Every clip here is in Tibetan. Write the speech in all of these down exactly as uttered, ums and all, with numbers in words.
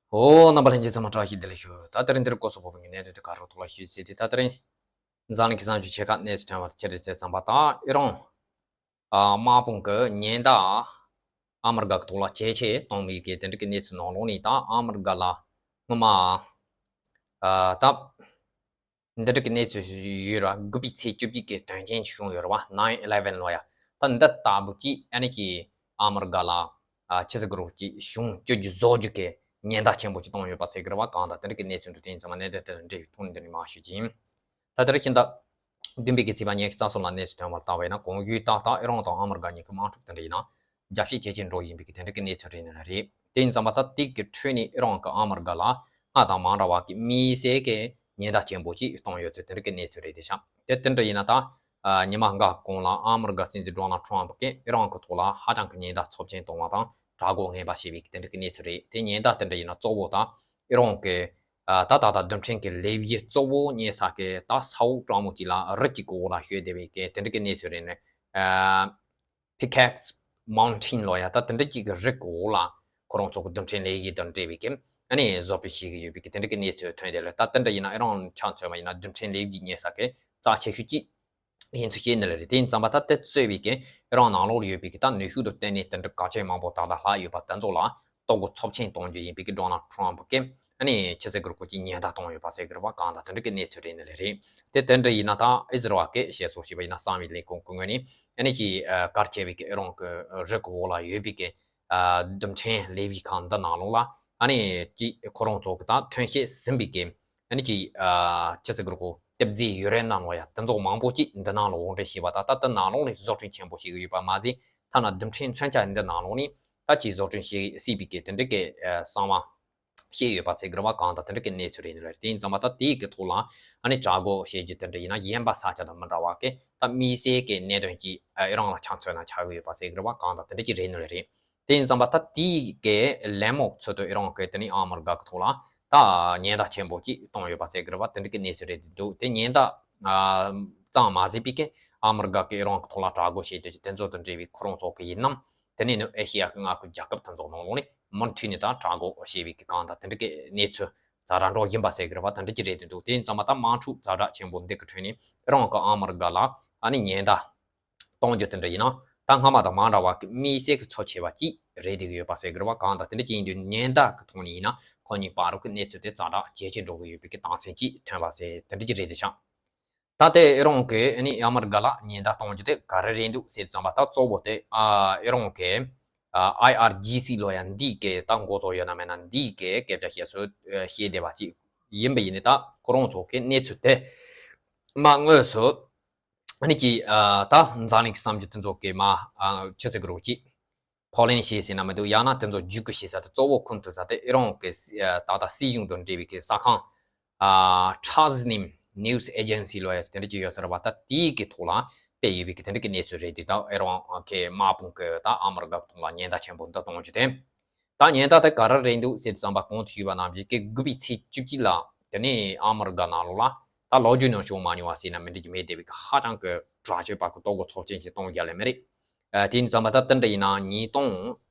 ཨོ། རྣམ་པ་ལྷན་རྒྱས་ཚང་མ་བཀྲ་ཤིས་བདེ་ལེགས་ཞུ། ད་དེ་རིང་འདིར་སྐོར་སོགས་པོ་བའི་གནད་དོན་དེ་ག་རུ་ཐོག་ལ་ཞུ་ཟེར་ཏེ། ད་དེ་རིང་འཛམ་གླིང་གི་གསར་འགྱུར་ཆེ་ཁག་གནས་ཚུལ་ཐོན་པ་ལ་ཆེད་དུ་བྱས་ཙམ་པ་དང་། ཨི་རན་མ་དཔུང་གི་ཉེན་བརྡ་ཨ་མི་རི་ཀ་གི་ཐོག་ལ་ཇེ་ཆེ་གཏོང་བའི་གི་དེ་འདྲ་གི་གནས་ཚུལ་ནང་ལོགས་ནས། ད་ཨ་མི་རི་ཀ་ལ་སྔོན་མ་ཨ་ད་འདི་འདྲ་གི་གནས་ཚུལ་ཡོད་ར། དགུ་པའི་ཚེས་བཅུ་གཅིག་གི་དོན་རྐྱེན་བྱུང་ཡོད་ར་བ། nine eleven ལོ་ཡ། ད་འདི་ལྟ་བུ་གི་ཨ་ནི་གི་ཨ་མི་རི་ཀ་ལ་ཨ་ཆི་ཟེར་གི་རོ་གི་གཞུང་བཅོས་རྒྱུ་བཟོ་རྒྱུ་གི་ཉེན་བརྡ་ཆེན་པོ་ཅིག་བཏང་ཡོད་པ་ཟེར་གི་ར་བ། གང་ལྟར་དེ་འདྲ་གི་གནས་ཚུལ་འདི་དེ་ཡིན་ཙང་མ་གནད་དོན་དེ་ལ་འབྲེལ་ཡོད་ཐོག་ནས་འདི་ནས་མར་ཞུ་གི་ཡིན། ད་དེ་རིང་ཕྱི་ཟླ་བདུན་པའི་གི་ཚེས་པ་ཉེར་གཅིག་ཚོ་ལ་གནས་ཚུལ་ཐོན་པར་བལྟ་བས་ན། གོང་ཞུས་ཏག་ཏག་ཨི་རན་དང་ཨ་མི་རི་ཀ་གཉིས་ཀྱི་དམག་འཁྲུག་དེ་འདྲ་ཡིན་ན་རྒྱབ་བཤིག་ཇེ་ཆེར་འགྲོ་བཞིན་པའི་གི་དེ་འདྲ་གི་གནས་ཚུལ་རེད་ནི་རེད། དེ་ཡིན་ཙང་མ་ད་དེ་གི་ཁྲོད་ནས་ཨི་རན་གྱིས་ཨ་མི་རི་ཀ་ལ་སྔར་དང་མ་འདྲ་བ་གི་དམིགས་བསལ་གྱི་ཉེན་བརྡ་ཆེན་པོ་ཅིག་བཏང་ཡོད་ཚུལ་དེ་འདྲ་གི་གནས་ཚུལ་རེད་དེ་ཤག་དེ་དེ་འདྲ་ཡིན་ན་ད་ཨ་ཉི་མ་འགའ་གོང་ལ་ཨ་མི་རི་ཀ་སྲིད་འཛིན་ཌོ་ནལ་ཊམ་ཕ་གིས་ཨི་རན་གྱི་ཐོག་ལ་ཧ་ཅང་གི་ཉེན་བརྡ་ཚབས་ཆེན་བཏང་བ་དང་། དྲག་རྒོལ་ངན་པ་བྱས་པའི་གི་དེ་འདྲ་གི་གནས་ཚུལ་རེད། དེ་ཉེན་བརྡ་དེ་འདྲ་ཡིན་ན་གཙོ་བོ་ད་ཨི་རན་གྱི་ཨ་ད་ད་ད་རྡུལ་ཕྲན་གྱི་ལེབ་ཡུལ་གཙོ་བོ་རྙེད་ས་གི་ད་ས་འོག་གྲང་མོ་ཅིག་ལ་རི་གཅིག་གི་འོག་ལ་ཤོད་བསྡད་པའི་གི་དེ་འདྲ་གི་གནས་ཚུལ་རེད་ནི། ཨ་Pickaxe Mountain ལོ་ཡ། ད་དེ་འདྲ་གཅིག་གི་རི་གི་འོག་ལ་ཁོ་རང་ཚོ་གི་རྡུལ་ཕྲན་ལེབ་ཡུལ་དང་འབྲེལ་བའི་གི་ཨ་ནི་བཟོ་སྐྲུན་བྱེད་ཀྱི་ཡོད་པའི་གི་དེ་འདྲ་གི་གནས་ཚུལ་ཐོན་བསྡད་ལ། ད་དེ་འདྲ་ཡིན་ན་ཨི་རན་ཆ་མཚོན་པ་ཡིན་ན་རྡུལ་ཕྲན་ལེབ་ཡུལ་རྙེད་ས་གི་རྩ་ཆེ་ཤོས་ཅིག་ཡིན་ཚུལ་བཤད་ནི་ལ་རེད། དེ་ཡིན་ཙང་མ་ད་དེ་གཙོས་པའི་གི་ཨི་རན་ནང་ལོགས་ལ་ཡོད་པའི་གི་ད་ནུས་ཤུགས་དང་བརྟེན་ནས་དེ་འདྲ་གལ་ཆེན་མང་པོ་ད་ལྟ་ལྷག་ཡོད་པ་དེ་ཚོ་ལ་གཏོར་རྒོལ་ཚབས་ཆེན་གཏོང་རྒྱུ་ཡིན་པའི་གི་ཌོ་ནལ་ཊམ་ཕ་གིས་ཨ་ནི་ཕྱི་ཚེས་དགུ་རུ་སྐོར་གྱི་ཉེན་བརྡ་བཏང་ཡོད་པ་ཟེར་གི་རེད་བ། གང་ལྟར་དེ་འདྲ་གི་གནས་ཚུལ་རེད་ནི་ལ་རེད། དེ་དེ་འདྲ་ཡིན་ན་ད་ཨི་ཟི་རལ་གྱི་བཤད་སྲོལ་བྱས་པ་ཡིན་ན་གསང་བའི་ལས་ཁུངས་ཀྱི་ངོས་ནས་ཨ་ནི་ཅིག་ཨ་གལ་ཆེ་བའི་གི་ཨི་རན་གྱི་རི་གི་འོག་ལ་ཡོད་པའི་གི་ཨ་རྡུལ་ཕྲན་ལེབ་ཡུལ་ཁང་འདི་ནང་ལོགས་ལ་ཨ་ནི་ཅིག་ཁོ་རང་ཚོ་གི་ད་ཐོན་སྐྱེད་ཟིན་པའི་གི་ཨ་ནི་ཅིག་ཨ་ཅི་ཟེར་གི་རེད་གོ། གཏེར་རྫས་ཡུ་རེ་ནམ་ལོ་ཡ་དེ་ཚོ་མང་པོ་ཅིག་འདི་ནང་ལ་དབོར་འདྲེན་བྱས་པ་དང་། ད་ལྟ་ནང་ལོགས་ནས་བཟོ་སྐྲུན་ཆེན་པོ་བྱེད་ཀྱི་ཡོད་པ་མ་ཟད། ཐ་ན་རྡུལ་ཕྲན་མཚོན་ཆ་འདི་ནང་ལོགས་ནས་ད་ཅིག་བཟོ་སྐྲུན་བྱེད་སྲིད་པའི་གི་དེ་འདྲ་གི་ཨ་གསང་བ་བཤད་ཡོད་པ་ཟེར་གི་རེད་བ། གང་ལྟར་དེ་འདྲ་གི་གནས་ཚུལ་རེད་ནི་ལ་རེད། དེ་ཡིན་ཙང་མ་ད་དེའི་གི་ཐོག་ལ་ཨ་ནི་དྲག་རྒོལ་བྱེད་རྒྱུ་དེ་འདྲ་ཡིན་ན་གཞན་པ་ས་ཆ་དང་མི་འདྲ་བ་གི་ད་དམིགས་བསལ་གི་གནད་དོན་ཅིག་ཨ་ཨི་རན་ལ་ཆ་མཚོན་ན་ཆགས་ཀྱི་ཡོད་པ་ཟེར་གི་རེད་བ། གང་ལྟར་དེ་འདྲ་ཅིག་རེད་ནི་ལ་རེད། དེ་ཡིན་ཙང་མ་ད་དེའི་གི་ལད་མོ་ཚོད་དུ་ཨི་རན་གི་དེ་ནི་ཨ་མི་རི་ཀ་གི་ཐོག་ལ་ད་ཉེན་བརྡ་ཆེན་པོ་ཅིག་བཏང་ཡོད་པ་ཟེར་གི་རེད་བ། དེ་འདྲ་གི་གནས་ཚུལ་རེད་འདུག་དེ་ཉེན་བརྡ་ཨ་ཙམ་མ་ཟད་པའི་གི་ཨ་མི་རི་ཀ་གི་ཨི་རན་གི་ཐོག་ལ་དྲག་རྒོལ་བྱེད་དུས་ཀྱི་དེ་ཚོ་དང་འབྲེལ་བའི་ཁོ་རང་ཚོ་གི་ཡིན་ནམ། དེ་ནས་ནི་ཨེ་ཤེ་ཡ་གི་མངའ་ཁུལ་རྒྱལ་ཁབ་དེ་ཚོ་ནང་ལོགས་ནས་མུ་མཐུད་ནས་ད་དྲག་རྒོལ་བྱེད་པའི་གི་གང་ལྟར་དེ་འདྲ་གི་གནས་ཚུལ་ཛ་དྲག་འགྲོ་བཞིན་པ་ཟེར་གི་རེད་བ། དེ་འདྲ་ཅིག་རེད་འདུག་དེ་ཡིན་ཙང་མ་ད་དམག་འཁྲུག་ཛ་དྲག་ཆེན་པོ་འདི་གི་ཁྲོད་ནས་ཨི་རན་གི་ཨ་མི་རི་ཀ་ལ་ཨ་ནི་ཉེན་བརྡ་གཏོང་རྒྱུ་དེ་འདྲ་ཡིན་ན། ད་སྔ་མ་དང་མ་འདྲ་བ་གི་དམིགས་བསལ་གི་ཚབས་ཆེ་བ་ཅིག་རེད་བསྡད་ཀྱི་ཡོད་པ་ཟེར་གི་རེད་བ། གང་ལྟར་དེ་འདྲ་ཅིག་ཡིན་དུས་ཉེན་བརྡ་གི་ཐོག་ནས་ཡིན་ན་ཁོ་གཉིས་བར་གི་གནས་ཚུལ་དེ་ཛ་དྲག་ཇེ་ཆེར་འགྲོ་གི་ཡོད་པའི་གི་རྟགས་མཚན་ཅིག་ཐོན་པ་ཟེར་དེ་འདྲ་ཅིག་རེད་དེ་ཤག་ད་ལྟའི་ཨི་རན་གི་ཨ་ནི་ཨ་མི་རི་ཀ་ལ་ཉེན་བརྡ་གཏོང་རྒྱུ་དེ་ག་རེ་རེད་འདུག་ཟེར་ཙམ་པ། ད་གཙོ་བོ་དེ་ཨ་ཨི་རན་གི་ཨ་ཨའི་ཨར་ཇི་སི་ལོ་ཡ་འདི་གི་ད་འགོ་ཚུགས་ཡོད་ན་མེད་ན་འདི་གི་སྐད་ཆ་བཤད་སྲོལ་བཤད་བསྡད་པ་ཅིག་ཡིན་པ་ཡིན་ནི། ད་ཁོ་རང་ཚོ་གི་གནས་ཚུལ་དེ་མ་དངོས་སུ་ཨ་ནི་ཀྱི་ཨ་ད་འཛམ་གླིང་གི་གསར་འགྱུར་དེ་ཚོ་གི་མ་ཨ་ཆི་ཟེར་གི་རོ་ཅིག་ཕབ་ལེན་བྱས་ཟིན་ན་མི་འདུག་ཡང་ན་དེ་ཚོ་བརྒྱུད་སྐུར་བྱེད་ས་དེ་གཙོ་བོ་ཁུངས་གཏུགས་ས་དེ་ཨི་རན་གི་སྲིད་ཨ་ད་ལྟ་སྲིད་གཞུང་དང་འབྲེལ་བའི་གི་གསར་ཁང་ཨ་ཊ་ཟི་ནིམ་ནིའུ་སི་ཨེ་ཇེན་སི་ལོ་ཡ་དེ་འདྲ་ཅིག་ཡོད་ས་རེད་བ། ད་དེའི་གི་ཐོག་ལ་སྤེལ་ཡོད་པའི་གི་དེ་འདྲ་གི་གནས་ཚུལ་རེད་དེ། ད་ཨི་རན་གི་དམག་དཔུང་གི་ད་ཨ་མི་རི་ཀ་གི་ཐོག་ལ་ཉེན་བརྡ་ཆེན་པོ་འདི་གཏོང་རྒྱུ་དེ། ད་ཉེན་བརྡ་དེ་ག་རེ་རེད་འདུག་ཟེར་དུས་ཙམ་པ་གོང་དུ་ཞུས་པ་ནང་བཞིན་གི་དགུ་པའི་ཚེས་བཅུ་གཅིག་ལ་དེ་ནས་ཨ་མི་རི་ཀ་ནང་ལོགས་ལ་ད་ལོ་རྒྱུས་ནང་བྱུང་མ་མྱོང་བ་ཟེར་ན་མི་འགྲིག་རྒྱུ་མེད་བསྡད་པའི་ཧ་ཅང་གི་དྲག་སྤྱོད་པ་གི་གཏོར་རྒོལ་ཚབས་ཆེན་ཞིག་གཏོང་རྒྱུ་ལས་མེད་རེད། ཨ་དེ་ཡིན་ཙམ་པ་ད་དེ་འདྲ་ཡིན་ན་ཉིས་སྟོང་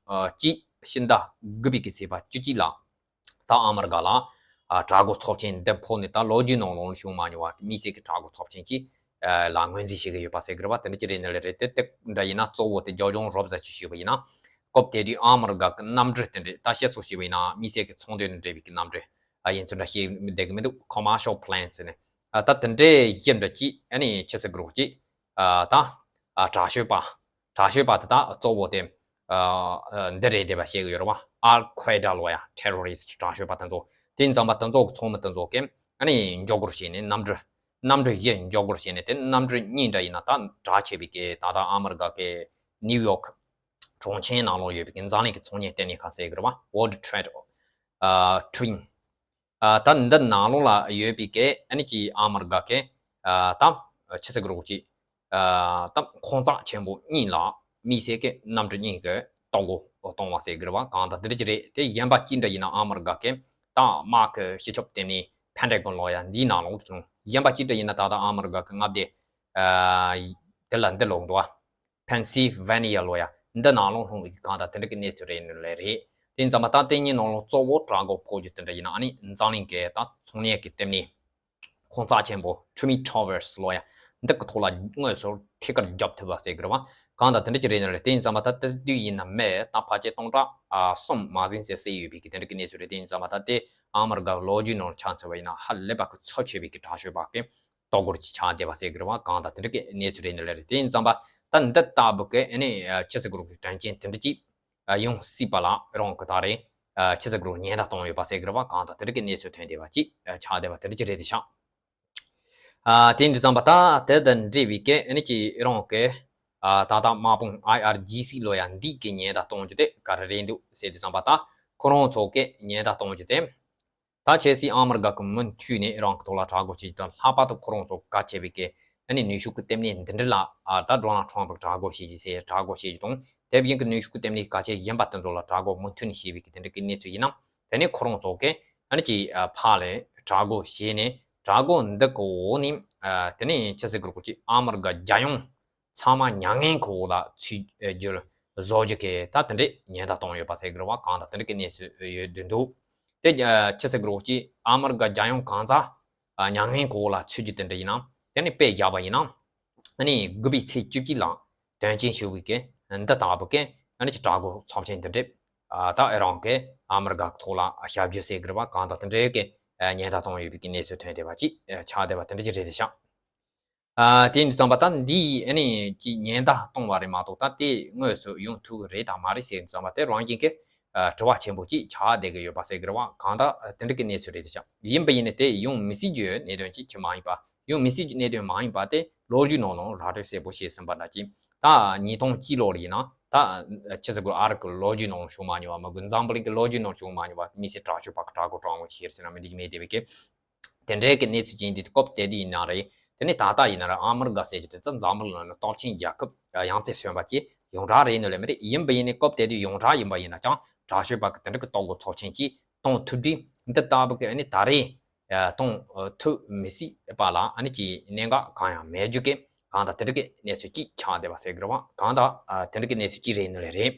གཅིག་ཕྱི་ཟླ་དགུ་པའི་གི་ཚེས་པ་བཅུ་གཅིག་ལ་ད་ཨ་མི་རི་ཀ་ལ་ཨ་དྲག་རྒོལ་ཚབས་ཆེན་འདི་ཕོག་ནས་ད་ལོ་རྒྱུས་ནང་ལོགས་ལ་བྱུང་མ་མྱོང་བ་དམིགས་བསལ་གི་དྲག་རྒོལ་ཚབས་ཆེན་གྱི་ཨ་ལ་ངོས་འཛིན་བྱེད་ཀྱི་ཡོད་པ་ཟེར་གི་རེད་བ། དེ་འདྲ་ཅིག་རེད་ནི་ལས་རེད། དེ་དེ་འདྲ་ཡིན་ན་གཙོ་བོ་དེ་རྒྱབ་ལྗོངས་རོབ་ཙམ་ཅིག་ཞུས་པ་ཡིན་ན། སྐབས་དེ་དུས་ཨ་མི་རི་ཀ་གི་གནམ་གྲུ་དེ་འདྲས་ད་བཤད་སྲོལ་ཞུས་པ་ཡིན་ན་དམིགས་བསལ་གྱི་ཚོང་དོན་དང་འབྲེལ་བའི་གི་གནམ་གྲུ་ཨ་ཡིན་ཚུལ་འདྲ་བཤད་བསྡད་གི་མི་འདུག commercial plane ཟེར་ནས། ཨ་ད་དེ་འདྲས་ཞིག་འདྲ་ཅིག་ཨ་ནི་ཆི་ཟེར་གི་རོ་ཅིག་ཨ་ད་ཨ་དྲག་སྤྱོད་པ་དྲག་སྤྱོད་པ་དེ་ད་གཙོ་བོ་དེ་ཨ་ཨ་འདི་རེད་བསྡད་པ་བཤད་གི་ཡོད་རེད་བ། ཨལ་ཁོའེ་ད་ལོ་ཡ་terrorist དྲག་སྤྱོད་པ་དེ་ཚོ། དེ་ཡིན་ཙམ་པ་དེ་ཚོ་གི་ཚོང་མི་དེ་ཚོ་གིས་ཨ་ནི་མགྱོགས་སྒོར་བྱས་ནས་གནམ་གྲུ་གནམ་གྲུ་བཞི་མགྱོགས་སྒོར་བྱས་ནས། དེ་གནམ་གྲུ་གཉིས་འདྲ་ཡིན་ན་ད་གྲགས་ཆེ་བའི་གི་ད་ལྟ་ཨ་མི་རི་ཀ་གི་ནིའུ་ཡོག་གྲོང་ཁྱེར་ནང་ལོགས་ཡོད་པའི་གི་འཛམ་གླིང་གི་ཚོང་གཉེར་ལྟེ་གནས་ཁང་ཟེར་གི་རེད་བ། World Trade ཨ་Train ཨ་ད་འདི་ནང་ལོགས་ལ་ཡོད་པའི་གི་ཨ་ནི་ཀྱི་ཨ་མི་རི་ཀ་གི་ཨ་ད་ཆི་ཟེར་གི་རོ་ཅིག་ཨ་ད་ཁོང་ཚང་ཆེན་པོ་གཉིས་ལ་དམིགས་བསལ་གི་གནམ་གྲུ་གཉིས་ཀྱི་གཏོར་རྒོལ་གཏོང་བ་ཟེར་གི་རེད་བ། གང་ལྟར་དེ་འདྲ་ཅིག་རེད། དེ་གཞན་པ་གཅིག་འདྲ་ཡིན་ན་ཨ་མི་རི་ཀ་གི་ད་དམག་གི་སྤྱི་ཁྱབ་ལྟེ་གནས་ཕན་ཌ་གོན་ལོ་ཡ་འདིའི་ནང་ལོགས་སོང་། གཞན་པ་གཅིག་འདྲ་ཡིན་ན་ད་ལྟ་ཨ་མི་རི་ཀ་གི་མངའ་སྡེ་ཨ་དེ་ལ་འདི་ལོགས་འདུག་བ། Pennsylvania ལོ་ཡ་འདི་ནང་ལོགས་ལྷུང་བའི་གང་ལྟར་དེ་འདྲ་གི་གནས་ཚུལ་རེད་ནི་ལས་རེད། དེ་ཡིན་ཙམ་པ་ད་དེ་གཉིས་ནང་ལོགས་གཙོ་བོ་དྲག་སྒོ་ཕོག་རྒྱུ་དེ་འདྲ་ཡིན་ན་ཨ་ནི་འཛམ་གླིང་གི་ད་ཚོང་གཉེར་གྱི་ལྟེ་གནས་ཁོང་རྩ་ཆེན་པོ་Twin Towers ལོ་ཡ་འདི་གི་ཐོག་ལ་དངོས་སུ་ཐད་ཀར་རྒྱབ་ཐུབ་པ་ཟེར་གི་རེད་བ། གང་ལྟར་དེ་འདྲ་ཅིག་རེད་ནི་རེད། དེ་ཡིན་ཙམ་པ་ད་དེ་དུས་ཡིན་ན་མེད་ད་ཕལ་ཆེར་སྟོང་ཕྲག་ཨ་གསུམ་མ་ཟིན་ཟེར་གསལ་ཡོད་པའི་གི་དེ་འདྲ་གི་གནས་ཚུལ་རེད། དེ་ཡིན་ཙམ་པ་ད་དེ་ཨ་མི་རི་ཀ་ལོ་རྒྱུས་ནང་ཆ་མཚོན་པ་ཡིན་ན་ཧ་ལས་པ་གི་ཚབས་ཆེ་བའི་གི་དྲག་སྤྱོད་པ་གི་ལྟོ་གོས་ཅིག་ཆགས་བསྡད་པ་ཟེར་གི་རེད་བ། གང་ལྟར་དེ་འདྲ་གི་གནས་ཚུལ་རེད་ནི་རེད། དེ་ཡིན་ཙམ་པ་ད་འདི་ལྟ་བུ་གི་ཨ་ནི་ཨ་ཕྱི་སྲིད་གུ་རུ་གི་དོན་རྐྱེན་དེ་འདྲ་ཅིག་ཨ་ཡོང་སྲིད་པ་ལ་རང་གི་ད་རེས་ཨ་ཕྱི་སྲིད་གུ་རུ་ཉེན་བརྡ་གཏོང་ཡོད་པ་ཟེར་གི་རེད་བ། གང་ལྟར་དེ་འདྲ་གི་གནས་ཚུལ་ཐོན་བསྡད་པ་ཅིག་ཨ་ཆགས་བསྡད་པ་དེ་འདྲ་ཅིག་རེད་དེ་ཤག་ཨ་དེ་འདྲ་ཙམ་པ་ད་དེ་དང་འབྲེལ་བའི་གི་ཨ་ནི་ཅིག་རང་གི་ཨ་ད་ལྟ་དམག་དཔུང་ཨའི་ཨར་ཇི་སི་ལོ་ཡ་འདི་གི་ཉེན་བརྡ་གཏོང་རྒྱུ་དེ་ག་རེ་རེད་འདུག་ཟེར་དུས་ཙམ་པ་ད་ཁོ་རང་ཚོ་གི་ཉེན་བརྡ་གཏོང་རྒྱུ་དེ་ད་ཆབ་སྲིད་ཨ་མི་རི་ཀ་གི་མུ་མཐུད་ནས་རང་གི་ཐོག་ལ་དྲག་རྒོལ་བྱེད་རྒྱུ་དང་ལྷག་པར་དུ་ཁོ་རང་ཚོ་གལ་ཆེ་བའི་གི་ཨ་ནི་ནུས་ཤུགས་ཀྱི་ལྟེ་གནས་འདི་འདྲ་ལ་ཨ་ད་ཌོ་ནལ་ཊམ་པ་གིས་དྲག་རྒོལ་བྱེད་རྒྱུ་ཟེར་དྲག་རྒོལ་བྱེད་རྒྱུ་དང་དེ་བཞིན་གི་ནུས་ཤུགས་ཀྱི་ལྟེ་གནས་གལ་ཆེ་གཞན་པ་དེ་ཚོ་ལ་དྲག་རྒོལ་མུ་མཐུད་ནས་བྱེད་པའི་གི་དེ་འདྲ་གི་གནས་ཚུལ་ཡིན་ན། དེ་ནས་ཁོ་རང་ཚོ་གིས་ཨ་ནི་ཅིག་ཨ་ཕར་ལ་དྲག་རྒོལ་བྱས་ནས་དྲག་རྒོལ་འདི་གི་འོག་ནས་ཨ་དེ་ནས་ཕྱི་སྲིད་གུ་རུ་གུ་ཅིག་ཨ་མི་རི་ཀ་རྒྱལ་ཡོངས་ཚང་མ་མྱ་ངན་གི་འོག་ལ་ཚུད་རྒྱུར་བཟོ་རྒྱུ་གི་ད་དེ་འདྲའི་ཉེན་བརྡ་གཏོང་ཡོད་པ་ཟེར་གི་རེད་བ། གང་ལྟར་དེ་འདྲ་གི་གནས་ཚུལ་ཡོད་བསྡད་འདུག་དེ་ཨ་ཕྱི་སྲིད་གུ་རུ་གུ་ཅིག་ཨ་མི་རི་ཀ་རྒྱལ་ཡོངས་གང་ཟག་ཨ་མྱ་ངན་གི་འོག་ལ་ཚུད་རྒྱུ་དེ་འདྲ་ཡིན་ན་དེ་ནས་དཔེ་བཞག་པ་ཡིན་ན། ཨ་ནི་དགུ་པའི་ཚེས་བཅུ་གཅིག་ལ་དོན་རྐྱེན་བྱུང་བའི་གི་འདི་ལྟ་བུ་གི་ཨ་ནི་ཅིག་དྲག་རྒོལ་ཚབས་ཆེན་འདི་འདྲས་ཨ་ད་ཨེ་རང་གི་ཨ་མི་རི་ཀ་ཐོག་ལ་ཞབས་ཞུ་ཟེར་གི་རེད་བ། གང་ལྟར་དེ་འདྲའི་གི་ཨ་ཉེན་བརྡ་གཏོང་ཡོད་པའི་གི་གནས་ཚུལ་ཐོན་བསྡད་པ་ཅིག་ཨ་ཆགས་བསྡད་པ་དེ་འདྲ་ཅིག་རེད་དེ་ཤག་ཨ་དེ་ཡིན་དུས་ཙམ་པ་ད་འདིའི་ཨ་ནི་ཅིག་ཉེན་བརྡ་གཏོང་བ་རེད་མ་གཏོགས་ད་དེ་དངོས་སུ་ཡོང་ཐུབ་ཀྱི་རེད་དང་མ་རེད་ཟེར་དུས་ཙམ་པ་དེ་རང་བཞིན་གི་ཨ་དྲི་བ་ཆེན་པོ་ཅིག་ཆགས་བསྡད་ཀྱི་ཡོད་པ་ཟེར་གི་རེད་བ། གང་ལྟར་ཨ་དེ་འདྲ་གི་གནས་ཚུལ་རེད་དེ་ཤག་ཡིན་པ་ཡིན་ནའི་དེ་ཡོང་མི་སྲིད་རྒྱུའི་གནད་དོན་ཅིག་ཅིག་མ་ཡིན་པ། ཡང་མི་སྲིད་ཀྱི་གནད་དོན་མ་ཡིན་པ་དེ་ལོ་རྒྱུས་ནང་ལ་ར་སྤྲོད་གསལ་པོ་བྱས་ཟིན་པ་འདྲ་ཅིག་ད་ཉིས་སྟོང་གཅིག་ལོ་ལ་ཡིན་ན་ད་ཕྱི་སྲིད་གུ་རུ་ཨ་རི་གི་ལོ་རྒྱུས་ནང་བྱུང་མ་མྱོང་བ། མ་གི་འཛམ་བུ་གླིང་གི་ལོ་རྒྱུས་ནང་བྱུང་མ་མྱོང་བ། མི་སེར་དྲག་སྤྱོད་པ་གི་དྲག་རྒོལ་དྲག་མོ་བྱས་ཟིན་ན་མི་འགྲིག་མེད་དེ་བས་ཀི་དེ་འདྲའི་གི་གནས་ཚུལ་ཅན་དེ་སྐབས་དེ་དུས་ཡིན་ན་རེད། དེ་ནས་ད་ལྟ་ཡིན་ན་ར་ཨ་མི་རི་ཀ་ཟེར་རྒྱུ་དེ་ཚོ་འཛམ་བུ་གླིང་ནང་སྟོབས་ཆེན་རྒྱལ་ཁབ་ཡང་རྩེར་སོན་པ་ཅིག་ཡོངས་གྲགས་རེད་ནོ་ལས་མི་རེད། ཡིན་པ་ཡིན་ནའི་སྐབས་དེ་དུས་ཡོངས་གྲགས་ཡིན་པ་ཡིན་ན་ཀྱང་དྲག་སྤྱོད་པ་གི་དེ་འདྲ་གི་གཏོར་རྒོལ་ཚབས་ཆེན་ཅིག་གཏོང་ཐུབ་དུས་འདི་ལྟ་བུ་གི་ཨ་ནི་ད་རེས། གཏོང་ཐུབ་མི་སྲིད་པ་ལ་ཨ་ནི་ཀྱི་གནད་འགག་གང་ཡང་མེད་རྒྱུ་གི་གང་ལྟར་དེ་འདྲ་གི་གནས་ཚུལ་ཅིག་ཆགས་བསྡད་པ་ཟེར་གི་རེད་བ། གང་ལྟར་དེ་འདྲ་གི་གནས་ཚུལ་ཅིག་རེད་ནི་ལས་རེད།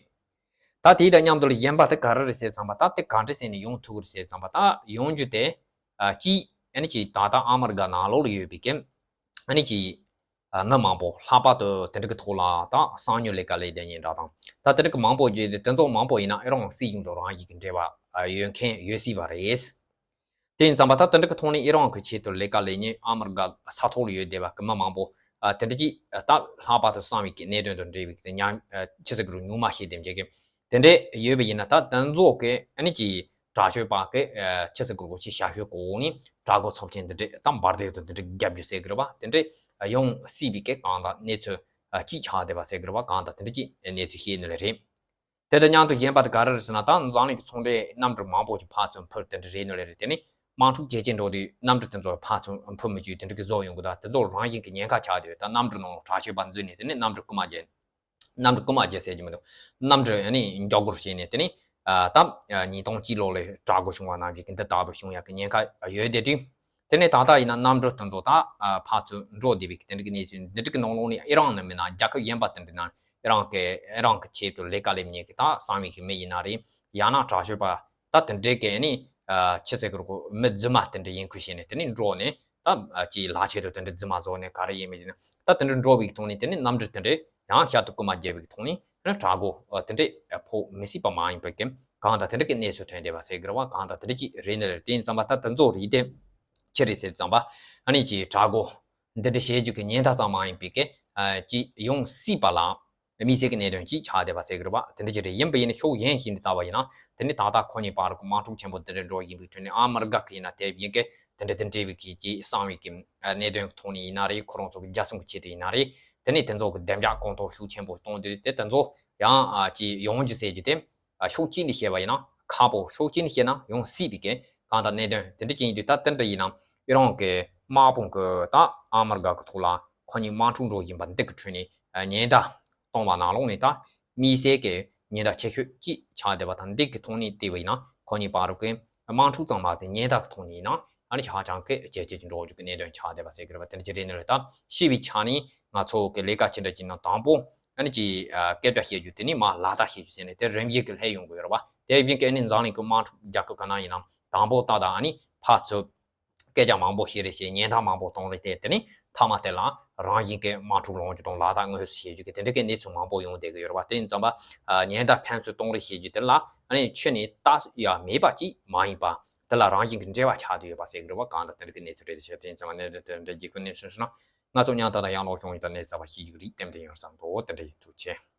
ད་དེ་དང་མཉམ་དུ་ལ་གཞན་པ་དེ་ག་རེ་རེད་ཟེར་བསམ་པ་ད་དེ་ག་འདྲ་ཟེར་ནས་ཡོང་ཐུབ་ཀྱི་རེད་ཟེར་བསམ་པ་ད་ཡོང་རྒྱུ་དེ་ཅིག་ཨ་ནི་ཀྱི་ད་ལྟ་ཨ་མི་རི་ཀ་ནང་ལོགས་ལ་ཡོད་པའི་གི་ཨ་ནི་ཀྱི་མི་མང་པོ་ལྷག་པར་དུ་དེ་འདྲ་གི་ཐོག་ལ་ད་གསང་མྱུལ་ལས་ཀ་ལས་བསྡད་མཁན་འདྲ་དང་ད་དེ་འདྲ་གི་མང་པོ་བརྗོད་དེ་དེ་ཚོ་མང་པོ་ཡིན་ན་ཨེ་རང་སྲིད་གཞུང་དང་རང་བཞིན་གི་འབྲེལ་བ་ཡོད་མཁན་ཡོད་སྲིད་པ་རེད། དེ་ཡིན་ཙམ་པ་ད་དེ་འདྲ་གི་ཐོག་ནས་ཨི་རན་གྱི་ཆེད་དུ་ལས་ཀ་ལས་མཁན་ཨ་མི་རི་ཀ་ས་ཐོག་ལ་ཡོད་བསྡད་པ་གི་མི་མང་པོ་ཨ་དེ་འདྲ་ཅིག་ད་ལྷག་པར་དུ་གསང་བའི་གི་གནད་དོན་དང་འབྲེལ་བའི་གི་ཉམས་ཨ་ཕྱི་སྲིད་གི་རུ་ཉུང་མ་ཞིག་དེ་འཇལ་གི་དེ་འདྲ་ཡོད་པ་ཡིན་ན་ད་དེ་ཚོ་གི་ཨ་ནི་ཅིག་དྲག་སྤྱོད་པ་གི་ཨ་ཕྱི་སྲིད་གི་རུ་ཅིག་ཞབས་ཞུ་གོ་ནི་དྲག་རྒོལ་ཚབས་ཆེན་འདི་འདྲ་ད་འབར་མདེལ་དང་འདི་འདྲ་རྒྱབ་རྒྱུ་ཟེར་གི་རེད་བ། དེ་འདྲ་ཡོང་སྲིད་པའི་གི་གང་ལྟར་གནས་ཚུལ་ཨ་ཅིག་ཆགས་བསྡད་པ་ཟེར་གི་རེད་བ། གང་ལྟར་དེ་འདྲ་ཅིག་གནས་ཚུལ་ཤེས་ནི་ལས་རེད། དེ་དང་མཉམ་དུ་གཞན་པ་དེ་ག་རེ་རེད་ཟེར་ན་ད་འཛམ་གླིང་གི་ཚོང་འབྲེལ་གནམ་གྲུ་མང་པོ་ཞིག་ཕར་ཚུར་འཕུར་དེ་འདྲ་རེད་ནོ་ལས་རེད། དེ་ནས་དམག་འཁྲུག་ཇེ་ཆེར་འགྲོ་དུས་གནམ་གྲུ་དེ་ཚོ་ཕར་ཚུར་འཕུར་མི་བཅུག་དེ་འདྲ་གི་བཟོ་ཡོང་གི་ད་དེ་ཚོ་རང་བཞིན་གྱི་ཉེན་ཁ་ཆགས་དུས་ད་གནམ་གྲུ་ནང་དྲག་སྤྱོད་པ་འཛུལ་ནས་དེ་ནས་གནམ་གྲུ་རྐུ་མ་རྒྱག་གནམ་གྲུ་རྐུ་མ་རྒྱག་ཟེར་གྱི་མི་འདུག་གནམ་གྲུ་ཨ་ནི་མགྱོགས་སྒོར་བྱས་ནས་དེ་ནས་ད་ཉིས་སྟོང་གཅིག་ལོ་ལས་དྲག་རྒོལ་བྱུང་བ་ནང་བཞིན་གྱི་འདི་ལྟ་བུ་བྱུང་ཡག་གི་ཉེན་ཁ་ཡོད་དེ་དུས། དེ་ནས་ད་ལྟ་ཡིན་ན་གནམ་གྲུ་དེ་ཚོ་ད་ཨ་ཕར་ཚུར་འགྲོ་བསྡད་པའི་དེ་འདྲ་གི་གནས་ཚུལ་འདི་འདྲ་གི་ནང་ལོགས་ནས་ཨི་རན་ནི་མིན་ན་རྒྱལ་ཁབ་གཞན་པ་དེ་འདྲ་ནང་ཨི་རན་གི་ཨི་རན་གི་ཆེད་དུ་ལས་ཀ་ལས་མཁན་གི་ད་གསང་བའི་གི་མི་ཡིན་ན་རེད། ཡང་ན་དྲག་སྤྱོད་པ་ད་དེ་འདྲའི་གི་ནི་ཨ་ཕྱི་སྲིད་གི་རུ་མི་རྫུན་མ་དེ་འདྲ་ཡིན་ཁུལ་བྱས་ནས་དེ་ནས་འགྲོ་ནས་ད་ཨ་ཅིག་ལག་ཆེད་དུ་དེ་འདྲ་རྫུན་མ་བཟོ་ནས་ག་རེ་ཡིན་མིན་ཡིན་ན་ད་དེ་འདྲ་འགྲོ་བའི་གི་ཐོག་ནས་དེ་ནས་གནམ་གྲུ་དེ་འདྲ་ཡང་ཤར་དུ་རྐུ་མ་རྒྱབ་པའི་གི་ཐོག་ནས་དེ་ནས་དྲག་རྒོལ་ཨ་དེ་འདྲ་ཕོག་མི་སྲིད་པ་མ་ཡིན་པའི་གི་གང་ལྟར་དེ་འདྲ་གི་གནས་ཚུལ་ཐོན་བསྡད་པ་ཟེར་གི་རེད་བ། གང་ལྟར་དེ་འདྲ་ཅིག་རེད་ནི་རེད། དེ་ཡིན་ཙམ་པ་ད་དེ་ཚོ་རིགས་དེ་ཅི་རེད་ཟེར་ཙམ་པ་ཨ་ནི་ཅིག་དྲག་རྒོལ་འདི་འདྲ་བྱེད་རྒྱུ་གི་ཉེན་བརྡ་ཙམ་མ་ཡིན་པའི་གི་ཨ་ཅིག་ཡོང་སྲིད་པ་ལ་དམིགས་བསལ་གི་གནད་དོན་ཅིག་ཆགས་བསྡད་པ་ཟེར་གི་རེད་བ། དེ་འདྲ་ཅིག་རེད། ཡིན་པ་ཡིན་ན་ཕྱོགས་གཞན་ཞིག་ནས་ལྟ་བ་ཡིན་ན་དེ་ནི་ད་ལྟ་ཁོ་གཉིས་བར་གི་དམག་འཁྲུག་ཆེན་པོ་འདི་འདྲ་འགྲོ་བཞིན་པའི་ཁྲོད་ནས་ཨ་མི་རི་ཀ་གི་ཡིན་ན་དེ་ཡིན་གི་དེ་འདྲ་དེ་འདྲ་བའི་གི་ཅིག་གསང་བའི་གི་གནད་དོན་གི་ཐོག་ནས་ཡིན་ན་རེད། ཁོ་རང་ཚོ་གི་རྒྱལ་སྲུང་གི་ཆེད་དུ་ཡིན་ན་རེད། དེ་ནས་དེ་ཚོ་གི་བདེ་འཇགས་གོང་མཐོར་ཤུགས་ཆེན་པོ་གཏོང་དུས་དེ་དེ་ཚོ་ཡང་ཨ་ཅིག་ཡོང་རྒྱུ་ཟེར་རྒྱུ་དེ། ཨ་ཕྱོགས་གཅིག་ནས་བཤད་པ་ཡིན་ན་ཁག་པོ། ཕྱོགས་གཅིག་ནས་བཤད་ན་ཡོང་སྲིད་པའི་གི་གང་ལྟར་གནད་དོན་དེ་འདྲ་ཅིག་ཡིན་དུས་ད་དེ་འདྲ་ཡིན་ན་ཨི་རན་གི་དམག་དཔུང་གི་ད་ཨ་མི་རི་ཀ་གི་ཐོག་ལ་ཁོ་གཉིས་དམག་འཁྲུག་འགྲོ་བཞིན་པ་འདི་གི་ཁྲོད་ནས་ཨ་ཉེན་བརྡ་གཏོང་བ་ནང་ལོགས་ནས་ད་དམིགས་བསལ་གི་ཉེན་བརྡ་ཆེ་ཤོས་ཅིག་ཆགས་བསྡད་པ་དང་འདི་གི་ཐོག་ནས་བལྟས་པ་ཡིན་ན་ཁོ་གཉིས་བར་གི་དམག་འཁྲུག་ཙམ་མ་ཟད་ཉེན་བརྡ་གི་ཐོག་ནས་ཡིན་ན་ཨ་ནི་ཧ་ཅང་གི་ཇེ་ཆེ་ཅིག་འགྲོ་རྒྱུ་གི་གནད་དོན་ཆགས་བསྡད་པ་ཟེར་གི་རེད་བ། དེ་འདྲ་ཅིག་རེད་ནི་རེད། ད་ཤེས་པའི་ཆ་ནས་ང་ཚོ་གི་ལས་ཀ་ཅི་འདྲ་ཅིག་ནང་དང་པོ་ཨ་ནི་ཅིག་ཨ་སྐད་བརྡ་བཤད་རྒྱུ་དེ་ནི་མ་ལག་བརྡ་བཤད་རྒྱུ་ཟེར་ནས་དེ་རིམ་བཞིན་གི་སླེབས་ཡོང་གི་ཡོད་རེད་བ། དེ་བཞིན་གྱི་ཨ་ནི་འཛམ་གླིང་གི་དམག་འཁྲུག་རྒྱག་གི་ག་ན་ཡིན་ནམ། དང་པོ་ད་ད་ཨ་ནི་ཕར་ཚུར་སྐད་ཆ་མང་པོ་བཤད་རེས་བྱས། ཉེན་བརྡ་མང་པོ་གཏོང་རེས་བྱས། དེ་ནི་མཐའ་མ་དེ་ལ་རང་བཞིན་གྱི་དམག་འཁྲུག་ལངས་རྒྱུ་དང་ལག་བསྟར་དངོས་སུ་བྱེད་རྒྱུ་གི་དེ་འདྲ་གི་གནས་ཚུལ་མང་པོ་ཡོང་བསྡད་ཀྱི་ཡོད་རེད་པ། དེ་ཡིན་ཙང་པ་ཉེན་བརྡ་ཕན་ཚུན་གཏོང་རེས་བྱེད་རྒྱུ་དེ་ལ་ཨ་ནི་ཆུ་ནས་རྟ་ཡ་མེད་པ་ཅིག་མ་ཡིན་པ། དེ་ལ་རང་བཞིན་གྱི་འབྲེལ་བ་ཆགས་བསྡད་ཡོད་པ་ཟེར་གྱི་རེད་པ། གང་ལྟར་དེ་འདྲ་གི་གནས་ཚུལ་རེད་ཤག་དེ་ཡིན་ཙང་པ་གནས་དེ་འདྲ་རྒྱལ་ཁབ་གནས་ཚུལ་ཞུ་ན། ང་ཚོ་མཉམ་དུ་ད་ཡང་ལོག་བྱུང་ཡིན་ད་གནས་ཚུལ་བཤད་རྒྱུ་རེད། དེ་འདྲ་ཡིན་བསམ་འདུག་དེ་འདྲ་ཡིན། ཐུགས་རྗེ་ཆེ།